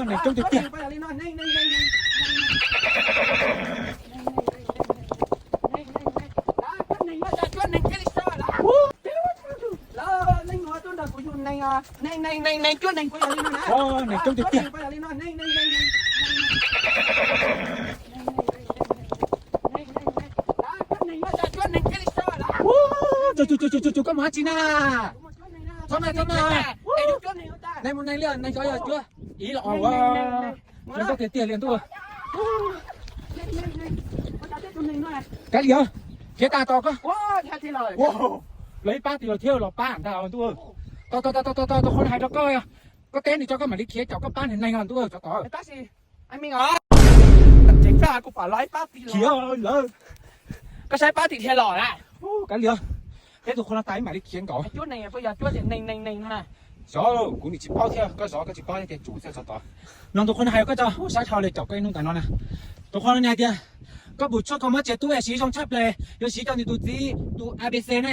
Neeg coob tiag tiag. Neeg coob tiag tiag. Koj mus dab tsi na? Txhob mas, txhob mas. Neeg mus neeg li, neeg xyov yog cuab ib los os. Neeg coob tiag tiag li ntuj. Kav liam, khiav tag tos koj. Los ib pab tim los thiab los pab ntag ntuj. Tos tos tos tos tos, tus qhua no hais rau koj, koj teb nws tso koj mam li khiav caum koj pab niag neeg os ntuj, tsov tom. Khiav lawm. Koj saib pab tim thiab los na. Kav liam, teb tus qhua no tas mam li khiav nkaus. Xyov, kuv nim tsis paub thiab, koj zov koj tsis paub thiab ces tsum xwb tsov tom. Mloog tus qhua no hais koj tso, sab dhau li caum koj ib hnub ntawm no na. Tus qhua no hais tias koj pum tshuaj kho mob tsev tub es siv zoo tshaj plaws, yuav siv rau nws tus txiv tus A B C na.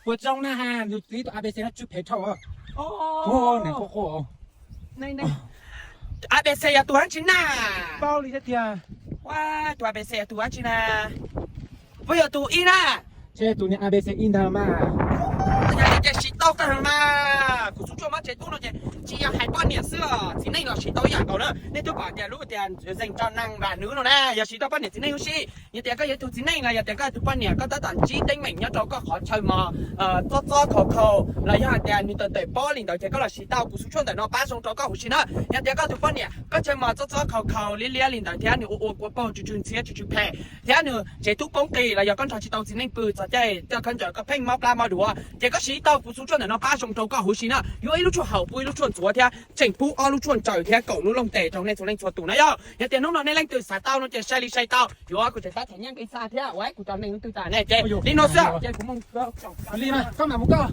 Puas zoo na ha, nws tus txiv tus A B C no tsw phem dhau. Neeg qhuav qhuav. A B C yog tus dab tsi na? Paub li thiab tiag. Tus A B C yog tus dab tsi na? Puas yog tus ib na? Ces tus niag A B C ib ntag mas. Yog li ces siv tau kawg mas. Kuv xub tshuaj mob tsev tub no ces tsis yog hais poj niam xwb os, txiv neej los siv tau ib yam nkaus na. Nej twb pom tias lub tias dành cho nam và nữ no na, yog siv rau poj niam txiv neej huv si. Yog tias koj yog ib tug txiv neej los yog tias koj yog tus poj niam koj tab tom ntsib teeb meem nyob rau koj qhov chaw mos txob txob khaus khaus los yog hais tias nws tawm tawm pob li ntawd ces koj los siv tau kuv xub tshuaj ntawm no pab zoo rau koj huv si na. Yog tias koj tus poj niam koj chaw mos txob txob khaus khaus liab liab li ntawd thiab nws ua ua kua paug tsw tsw ntxhiab tsw tsw phem thiab nws tsev tub poob qis los yog koj nrog tsis tau txiv neej pw txog caij coj khaub ncaws koj pheej mob plab mob duav ces koj siv tau kuv xub tshuaj ntawm no pab zoo rau koj huv si na. Yuav ib lub tshuaj haum pub ib lub tshuaj ntxuav thiab tseem pub ob lub tshuaj ntsaws thiab kaum lub looj tes rau nej txhua leej txhua tus na yog. Yog tias hnub no nej leej twg xav tau no ces sai li sai tau, yuav kuv tseem tab txhais nyiaj nqi xa thiab ua kuv cov neeg leej twg tas ne ces li no xwb. Koj mam mus koj.